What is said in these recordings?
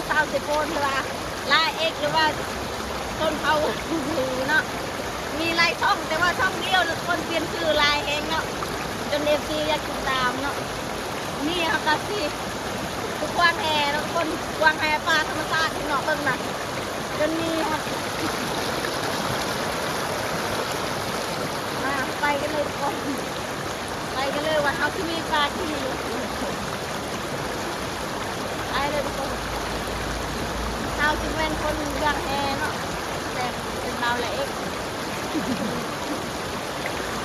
ຊາວເຊໂປນ ຫຼືວ່າລາເອັກ ຫຼືວ່າຊົນເຜົ່າເນາະ ມີຫຼາຍຊ່ອງ ແຕ່ວ່າຊ່ອງດຽວ ແລ້ວຄົນປ່ຽນຊື່ຫຼາຍແຮງເນາະ ຈົນເອັຟຊີຢາກຕິດຕາມເນາະ. ນີ້ເຮົາກະຊິໄປກວາງແຮ່ເນາະ ຄົນກວາງແຮ່ປ່າທຳມະຊາດ ພີ່ນ້ອງເບິ່ງນະ ຈົນມີຮອດ ມາ ໄປກັນເລີຍທຸກຄົນ. ໄປກັນເລີຍວ່າເຮົາຊິມີປາກິນຢູ່ ໄປເລີຍທຸກຄົນ. ເຮົາຊິແມ່ນຄົນກວາງແຮ່ເນາະ ແຕ່ເປັນບ່າວລາເອັກ ຄົ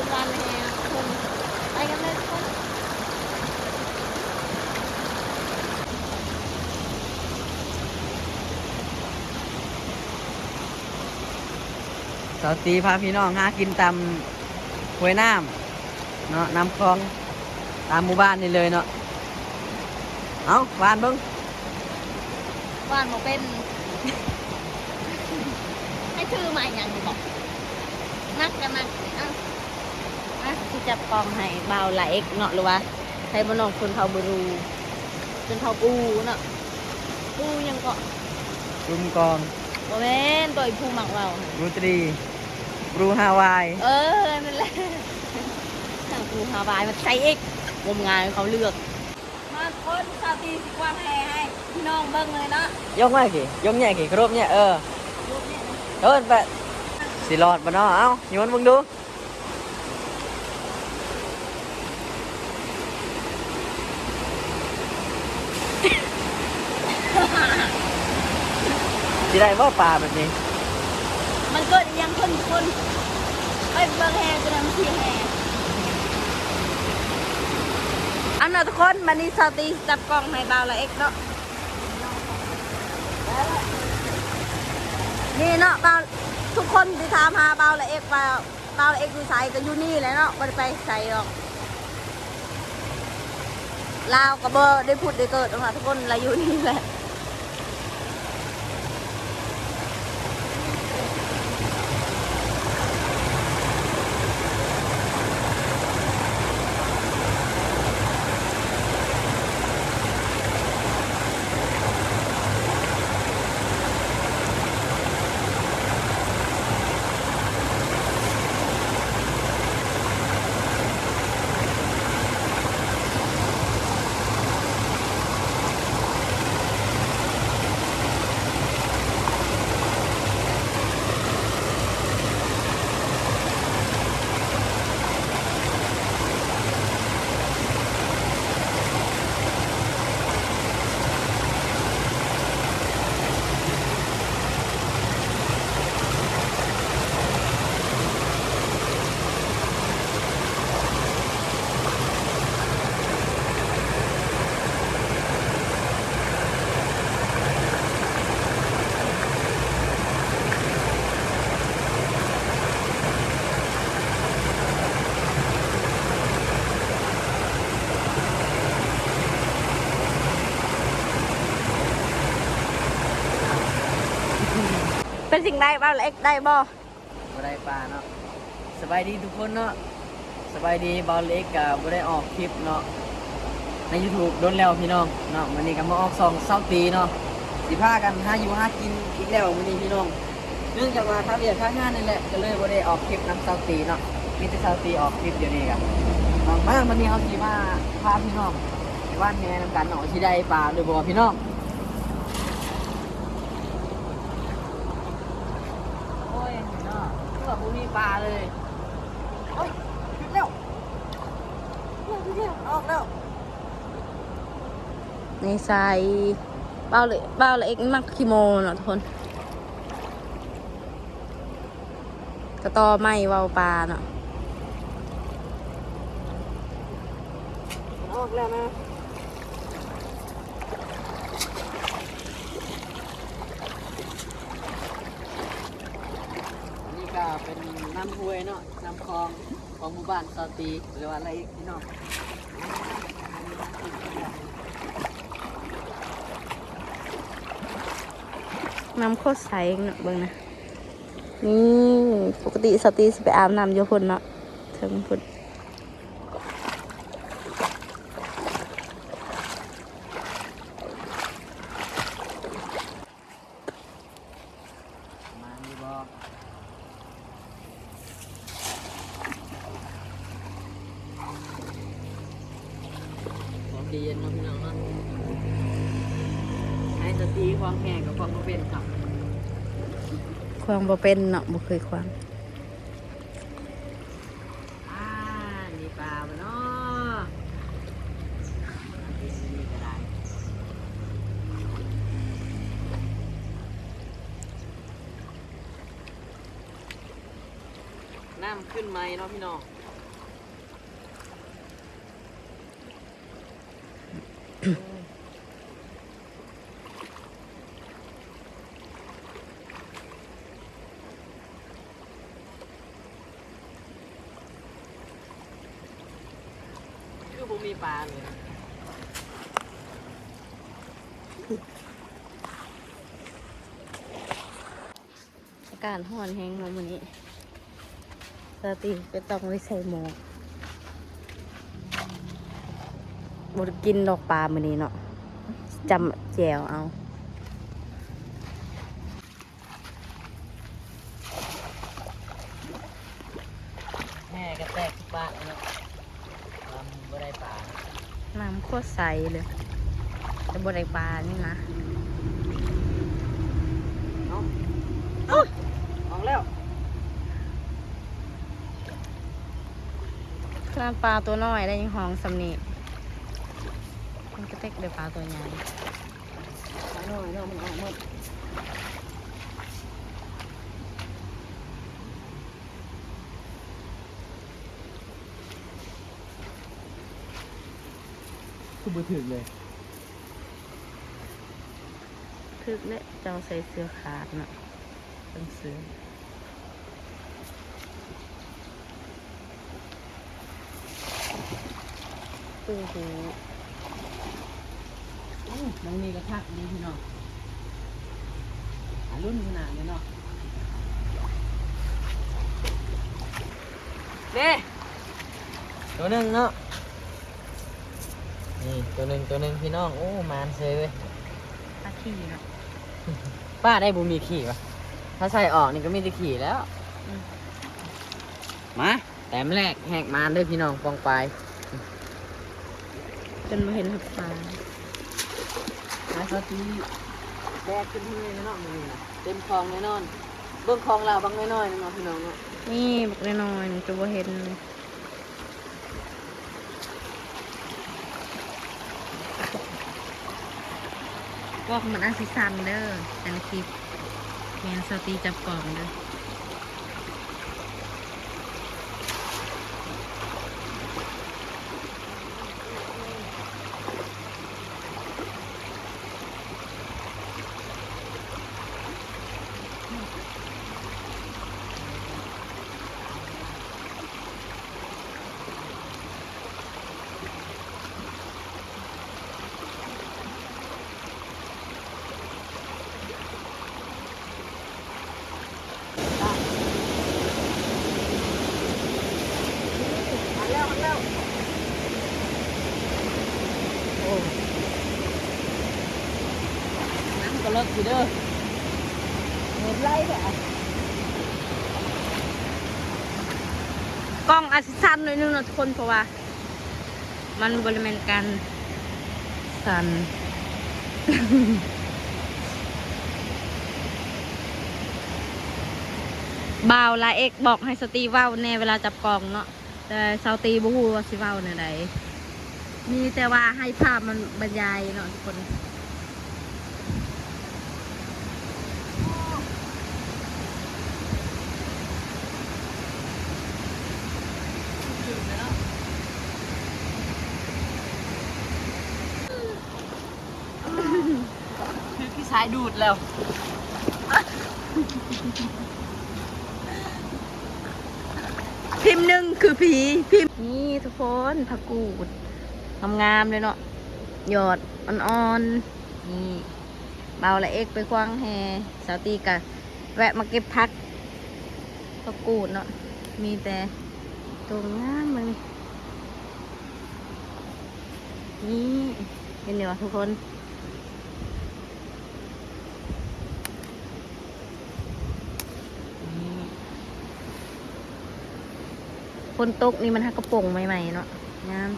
ນກວາງແຮ່ເນາະ ໄປກັນເລີຍທຸກຄົນ. ສາວຕີພາພີ່ນ້ອງຫາກິນຕາມຫ້ວຍນ້ຳເນາະ ນ້ຳຄອງ ຕາມໝູ່ບ້ານນີ້ເລີຍເນາະ. ເອົາ ຫວ່ານເບິ່ງ ຫວ່ານບໍ່ເປັນ ໃຫ້ຖືໄມ້ຫຍັງນີ້ບໍ ໜັກກະໜັກ ເອົາ ມາ ຊິຈັບກ້ອງໃຫ້ບ່າວລາເອັກເນາະ ຫຼືວ່າ ໄທບ້ານນອກຊົນເຜົ່າບຣູ ຊົນເຜົ່າປູເນາະ ປູຫຍັງເກາະ ປູມະກອງ ບໍ່ແມ່ນ ໂຕອີ່ພູມັກເວົ້າຫັ້ນ ບູຕຣີ ບຣູຮາວາຍ ເອີ ນັ້ນແຫຼະ ທາງບຣູຮາວາຍ ມັນໃສ່ເອັກ ງົມງາຍເຂົາເລືອກ. ມາທຸກຄົນ ສາວຕີຊິກວາງແຮ່ໃຫ້ພີ່ນ້ອງເບິ່ງເລີຍເນາະ ຍົກມາພີ້ ຍົກແຍກພີ້ ເຄົາລົບແຍກ ເອີ ຍົກແຍກ ເອີ້ນໄປ ຊິລອດບໍ່ເນາະ ເອົ້າ ໂຍນເບິ່ງດູ. ຊິໄດ້ບໍ່ປາແບບນີ້ ມັນເກີດອີ່ຫຍັງຂຶ້ນທຸກຄົນ ໄປເບິ່ງແຮ່ຕົວນັ້ນມັນຊິແຮ່. ເອົາເນາະທຸກຄົນ ບັດນີ້ສາວຕີຈັບກ້ອງໃຫ້ບ່າວລາເອັກເນາະ ນີ້ເນາະ ບ່າວ ທຸກຄົນທີ່ຖາມຫາບ່າວລາເອັກວ່າ ບ່າວເອັກຢູ່ໃສ ກໍຢູ່ນີ້ແຫຼະເນາະ ບໍ່ໄດ້ໄປໃສດອກ ລາວກໍບໍ່ໄດ້ຜຸດໄດ້ເກີດດອກເນາະທຸກຄົນ ລາວຢູ່ນີ້ແຫຼະ. ເປັນສິ່ງໃດ ບ່າວເລັກ ໄດ້ບໍ່? ບໍ່ໄດ້ປາເນາະ. ສະບາຍດີທຸກຄົນເນາະ ສະບາຍດີ. ບ່າວເລັກກະບໍ່ໄດ້ອອກຄລິບເນາະ ໃນຢູທູບດົນແລ້ວພີ່ນ້ອງເນາະ. ມື້ນີ້ກະມາອອກຊ່ອງຊາວຕີເນາະ ຊິພາກັນຫາຢູ່ຫາກິນອີກແລ້ວມື້ນີ້ພີ່ນ້ອງ. ເນື່ອງຈາກວ່າຄາວຽກຄາງານນີ້ແຫຼະ ກະເລີຍບໍ່ໄດ້ອອກຄລິບນຳຊາວຕີເນາະ. ມີແຕ່ຊາວຕີອອກຄລິບດຽວນີ້ກະ ມາ ມາ ມື້ນີ້ເຮົາຊິມາພາພີ່ນ້ອງໄປຫວ່ານແຫນຳກັນເນາະ ວ່າຊິໄດ້ປາຫຼືບໍ່ພີ່ນ້ອງ. ໂອ້ຍເນາະ ຄືວ່າບໍ່ມີປາເລີຍ. ໂອ້ຍ ຜິດແລ້ວ ຜິດແລ້ວ ອອກແລ້ວ. ໃນຊາຍ ບ່າວເລັກ ບ່າວເລັກມັກຂີ້ໂມເນາະທຸກຄົນ. ກະຕໍ່ໄມ້ເວົ້າປາເນາະ. ອອກແລ້ວນະ. ອັນນີ້ກະເປັນນ້ຳຫ້ວຍເນາະ ນ້ຳຄອງຂອງໝູ່ບ້ານຊາວຕີ ຫຼືວ່າລາເອັກພີ່ນ້ອງ. ນ້ຳໂຄດໃສເນາະ ເບິ່ງນະ. ນີ້ ປົກກະຕິຊາວຕີຊິໄປອາບນ້ຳຢູ່ພຸ້ນເນາະ ເທິງພຸ້ນ. ເຢັນເນາະພີ່ນ້ອງເນາະ ໃຫ້ສະຕີຂວ້າງແຫກໍຂວ້າງບໍ່ເປັນເນາະ ຂວ້າງບໍ່ເປັນເນາະ ບໍ່ເຄີຍຂວ້າງ. ອ່າ ມີປາບໍ່ເນາະ ອັນນີ້ກໍໄດ້ ນ້ຳຂຶ້ນໃໝ່ເນາະພີ່ນ້ອງ. ຄືບໍ່ມີປາເລີຍ. ອາກາດຮ້ອນແຮງເນາະມື້ນີ້ ສາວຕີກໍຕ້ອງໄດ້ໃສ່ໝວກ ບໍ່ໄດ້ກິນດອກປາມື້ນີ້ເນາະ ຈ້ຳແຈ່ວເອົາ. ແຫກໍແຕກປະເນາະ ວ່າມັນບໍ່ໄດ້ປາ ນ້ຳໂຄດໃສເລີຍ ແຕ່ບໍ່ໄດ້ປານີ້ນະ. ເອົາ ເອົາ ອອກແລ້ວ ຂະໜາດປາຕົວນ້ອຍໄດ້ຍັງຮ້ອງສ່ຳນີ້ ມັນກໍເຕັກໄດ້ປາຕົວໃຫຍ່. ປານ້ອຍເນາະ ມັນອອກໝົດ ຄືບໍ່ຖືກເລີຍ. ຖືກແຫຼະ ເຈົ້າໃສ່ເສື້ອຂາດເນາະ ເປັນເສື້ອ. ໂອ້ໂຫ ໂອ້ ມັນມີກະທັກດີພີ່ນ້ອງ ອາລຸນຂະໜາດເລີຍເນາະ. ເດ້ ໂຕໜຶ່ງເນາະ ນີ້ໂຕໜຶ່ງ ໂຕໜຶ່ງພີ່ນ້ອງ. ໂອ້ ໝານເສີຍເວີຍ ປາຂີ້ເນາະ ປາໄດ້ບໍ່ມີຂີ້ວະ ຖ້າໃສ່ອອກນີ້ກໍມີແຕ່ຂີ້ແລ້ວ. ອືມ ມາ ແຕ້ມແລກແຫກມານເດີພີ່ນ້ອງ ປອງປາຍ ຈົນບໍ່ເຫັນຮັບປາ. ມາສາວຕີແບກຂຶ້ນເຮືອນເນາະ ມື້ນີ້ນະ ເຕັມຄອງແນ່ນອນ. ເບິ່ງຄອງລາວບັກນ້ອຍໆ ເນາະພີ່ນ້ອງເນາະ ນີ້ບັກນ້ອຍໆ ຈະບໍ່ເຫັນ. ກ້ອງມັນອາດຊິສັ່ນເດີ ແຕ່ລະຄລິບ ແມ່ນສາວຕີຈັບກ້ອງເດີ. ນ້ຳກໍເລິກຢູ່ເດີ ເຫັນໄຫຼແທ້. ກ້ອງອາດຊິສັ່ນໜ້ອຍໜຶ່ງເນາະທຸກຄົນ ເພາະວ່າ ມັນບໍ່ໄດ້ແມ່ນການສັ່ນ. ບ່າວລາເອັກບອກໃຫ້ສາວຕີເວົ້າແດ່ເວລາຈັບກ້ອງເນາະ ແຕ່ສາວຕີບໍ່ຮູ້ວ່າຊິເວົ້າແນວໃດ ມີແຕ່ວ່າໃຫ້ພາບມັນບັນຍາຍເນາະທຸກຄົນ. ຖືກທີ່ສາຍດູດແລ້ວ ພິມໜຶ່ງຄືຜີ ພິມ ນີ້ທຸກຄົນ ຜັກກູດ ງາມໆເລີຍເນາະ ຍອດອ່ອນໆ ນີ້ ບ່າວລາເອັກໄປຂວ້າງແຮ່ ສາວຕີກະແວະມາເກັບຜັກ ຜັກກູດເນາະ ມີແຕ່ໂຕງາມເບິ່ງນີ້ ນີ້ ເຫັນຢູ່ບໍ່ທຸກຄົນ ນີ້ ຝົນຕົກນີ້ມັນຫາກະປົ່ງໃໝ່ໆເນາະ ງາມ.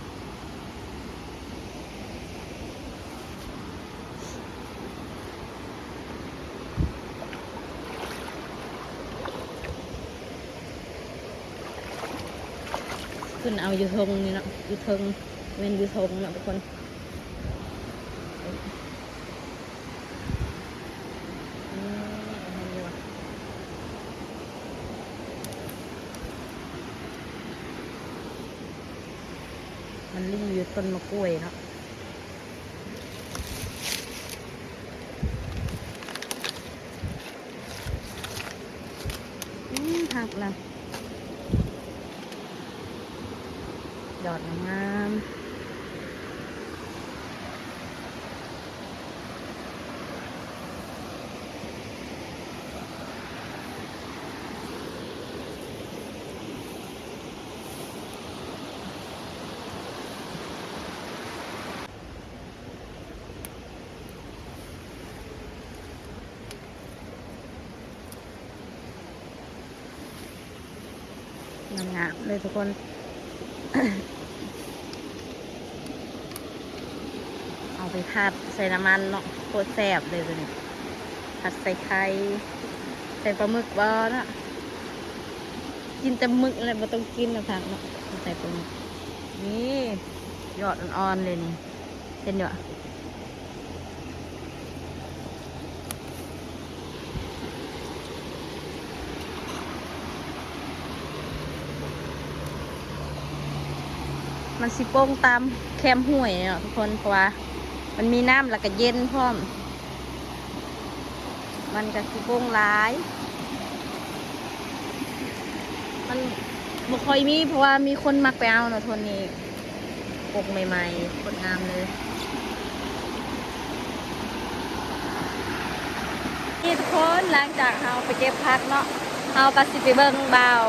ຂຶ້ນເອົາຢູ່ເທິງນີ້ເນາະ ຢູ່ເທິງ ແມ່ນຢູ່ເທິງເນາະທຸກຄົນ. ນີ້ ມັນລິງຢູ່ຕົ້ນໝາກກ້ວຍເນາະ. ອືມ ພັກລະ ຍອດງາມໆ. ງາມໆເລີຍທຸກຄົນ. ເອົາໄປຜັດໃສ່ນ້ຳມັນເນາະ ໂຄດແຊບເລີຍໂຕນີ້. ຜັດໃສ່ໄຂ່ ໃສ່ປາໝຶກບໍ່ເນາະ. ກິນແຕ່ໝຶກແຫຼະ ບໍ່ຕ້ອງກິນນະຜັກເນາະ ໃສ່ປາໝຶກ. ນີ້ ຍອດອ່ອນໆເລີຍນີ້. ເຫັນຢູ່ ມັນຊິປົ່ງຕາມແຄມຫ້ວຍເນາະທຸກຄົນ ເພາະວ່າມັນມີນ້ຳ ແລ້ວກະເຢັນພ້ອມ. ມັນກະຊິປົ່ງຫຼາຍ ມັນບໍ່ຄ່ອຍມີ ເພາະວ່າມີຄົນມັກໄປເອົາເນາະ ໂທນນີ້ ປົກໃໝ່ໆ ໂຄດງາມເລີຍ. ນີ້ທຸກຄົນ ຫຼັງຈາກເຮົາໄປເກັບຜັກເນາະ ເຮົາກະຊິໄປເບິ່ງບ່າວ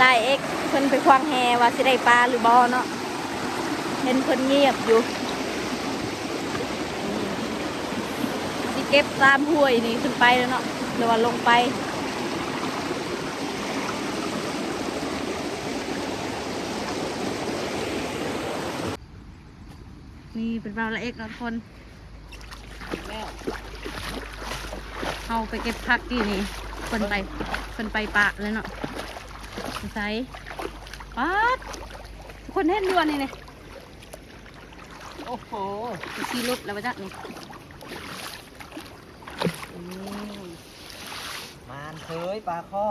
ລາຍເອັກ ເພິ່ນໄປຂວາງແຫວ່າຊິໄດ້ປາຫຼືບໍ່ເນາະ. ເຫັນເພິ່ນງຽບຢູ່. ຊິເກັບຕາມຫ້ວຍນີ້ຂຶ້ນໄປແລ້ວເນາະ ຫຼືວ່າລົງໄປ. ນີ້ເປັນບ່າວລາຍເອັກເນາະທຸກຄົນ. ແລ້ວ ເຮົາໄປເກັບຜັກກີ້ນີ້ ເພິ່ນໄປ ເພິ່ນໄປປະແລ້ວເນາະ. ໃສ ປາດ ທຸກຄົນເຫັນຢູ່ອັນນີ້ນີ້. ໂອ້ໂຫ ຊິຫຼຸດແລ້ວວ່າຈັກນີ້. ອືມ ມານເຄີຍປາຄໍ່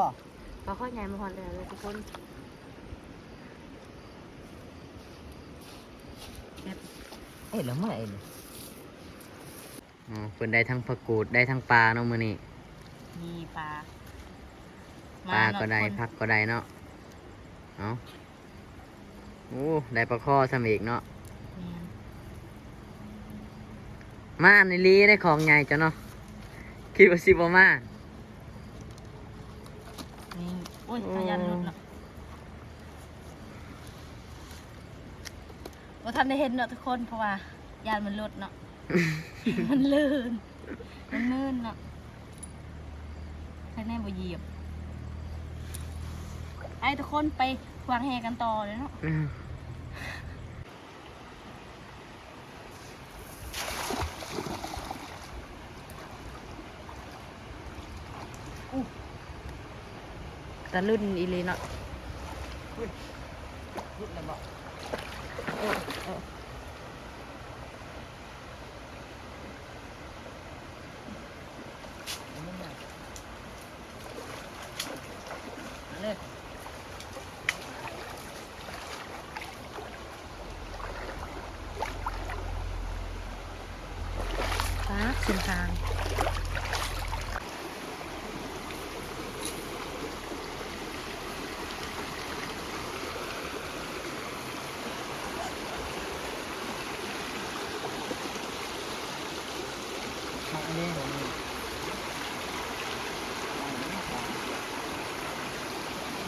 ປາຄໍ່ໃຫຍ່ມາຮອດແລ້ວເລີຍທຸກຄົນ. ເຮັດແລ້ວມາເອງ. ອໍ ເພິ່ນໄດ້ທັງຜັກກູດ ໄດ້ທັງປາເນາະມື້ນີ້. ນີ້ປາ ປາກໍໄດ້ ມາເນາະ ຜັກກໍໄດ້ເນາະ. ເອົາ ໂອ້ ໄດ້ປາຄໍ່ຊ້ຳອີກເນາະ. ແມ່ນ ມາອີ່ຫຼີໄດ໋ ຂອງໃຫຍ່ເຈົ້າເນາະ ຄິດວ່າຊິບໍ່ມາ. ນີ້ ໂອ້ຍ ໂອ້ ເຮົາຢ້ານຫຼຸດເນາະ ບໍ່ທັນໄດ້ເຫັນເນາະທຸກຄົນ ເພາະວ່າຢ້ານມັນຫຼຸດເນາະ. ມັນລື່ນ ມັນມື່ນເນາະ ໃຄແນ່ບໍ່ຢຽບ. ໄປທຸກຄົນ ໄປຂວາງແຫກັນຕໍ່ເລີຍເນາະ. ອືມ ອູ້ ຕະລຶ້ນອີ່ຫຼີເນາະ. ອຸ້ຍ ຫຼຸດແລ້ວບໍ? ເອີ ເອີ. ປາກເສັ້ນທາງ.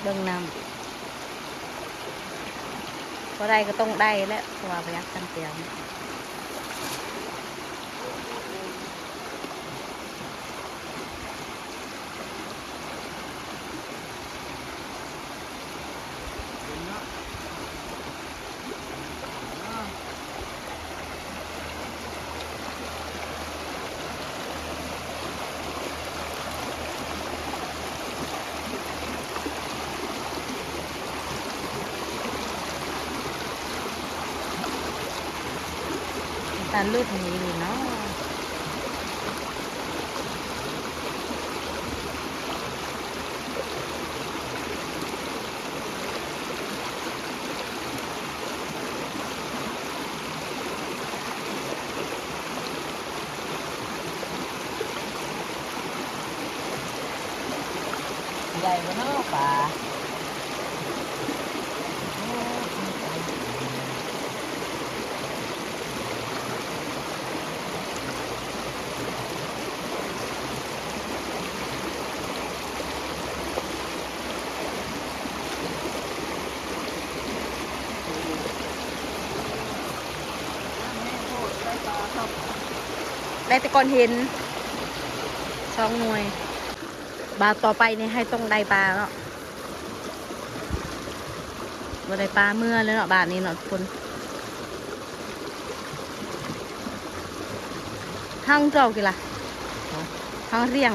ເບິ່ງນ້ຳ ບໍ່ໄດ້ກໍຕ້ອງໄດ້ແຫຼະ ເພາະວ່າບໍ່ຢາກຈຳແຈວ. ຕາຫຼຸດນີ້ເນາະ. ໃຫຍ່ບໍ່ເນາະປາ? ໄດ້ແຕ່ກ້ອນຫີນສອງໜ່ວຍ. ບາດຕໍ່ໄປນີ້ໃຫ້ຕ້ອງໄດ້ປາເນາະ, ບໍ່ໄດ້ປາເມືອເລີຍເນາະ ບາດນີ້ເນາະທຸກຄົນ. ຫາງເຈົ້າກິລະ ຫາງລຽງ.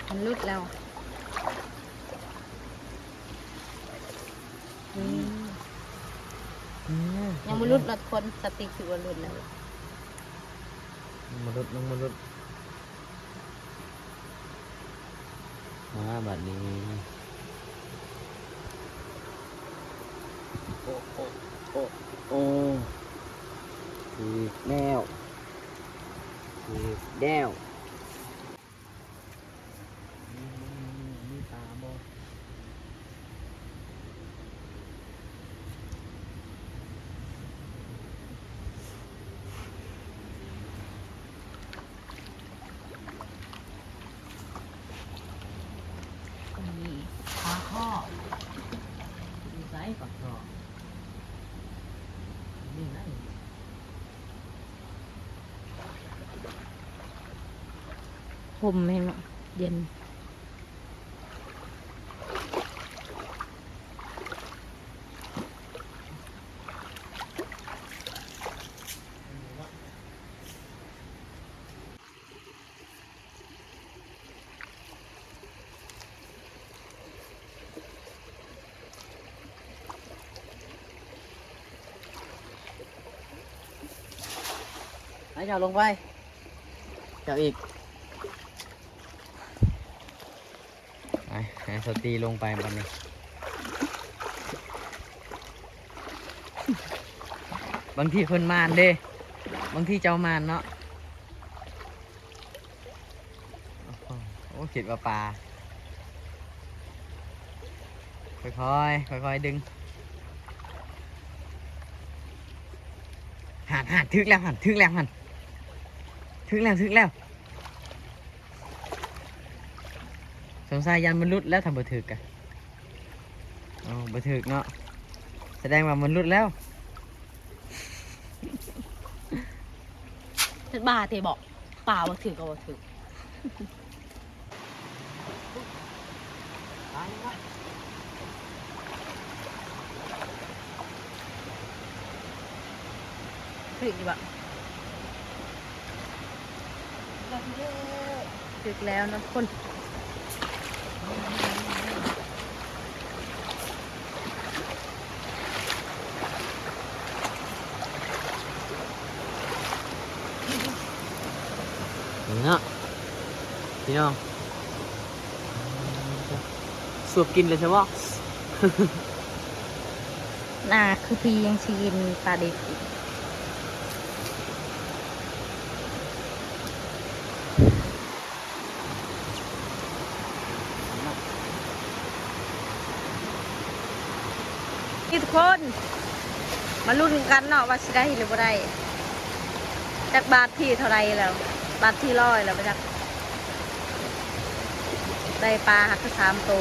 ມັນຫຼຸດແລ້ວ. ອືມ ອືມ ຍັງບໍ່ຫຼຸດເນາະທຸກຄົນ, ສະຕິກຖືວ່າຫຼຸດແລ້ວ. ຍັງບໍ່ຫຼຸດ ຍັງບໍ່ຫຼຸດ. ມາບາດນີ້. ໂອ້ ໂອ້ ໂອ້ ໂອ້ ຖືກແລ້ວ ຖືກແລ້ວ. ມີ ມີ ມີ ມີປາບໍ່? ນີ້ ປາຄໍ່. ຢູ່ໃສປາຄໍ່? ນີ້ນະ. ຮົ່ມແຮງເນາະ ເຢັນ. ໃຫ້ເຈົ້າລົງໄປ ເຈົ້າອີກ ໄປ ໃຫ້ສະຕີລົງໄປບາດນີ້. ບາງທີເພິ່ນໝານເດ້ ບາງທີເຈົ້າໝານເນາະ. ໂອ້ໂຫ ໂອ້ ຄິດວ່າປາ. ຄ່ອຍໆ ຄ່ອຍໆດຶງ. ຫັ້ນ ຫັ້ນ ຖືກແລ້ວຫັ້ນ ຖືກແລ້ວຫັ້ນ ຖືກແລ້ວ ຖືກແລ້ວ. ສົງໄສຢ້ານມັນຫຼຸດແລ້ວ ຖ້າບໍ່ຖືກກະ. ໂອ້ ບໍ່ຖືກເນາະ ສະແດງວ່າມັນຫຼຸດແລ້ວ. ເຮັດບາເຕະເບາະ ປາບໍ່ຖືກກໍບໍ່ຖືກ. ຖືກຢູ່ບໍ່? ຖືກແລ້ວເນາະທຸກຄົນ. ນີ້ເນາະ ພີ່ນ້ອງ ສວບກິນເລີຍໃຊ່ບໍ່? ໜ້າຄືຜີຍັງຊິກິນປາດິບອີກ. ນີ້ທຸກຄົນ ມາລຸ້ນກັນເນາະວ່າຊິໄດ້ຫຼືບໍ່ໄດ້. ຈັກບາດທີເທົ່າໃດແລ້ວ ບາດທີຮ້ອຍແລ້ວບໍ່ຈັກ. ໄດ້ປາຮັກສາມໂຕ.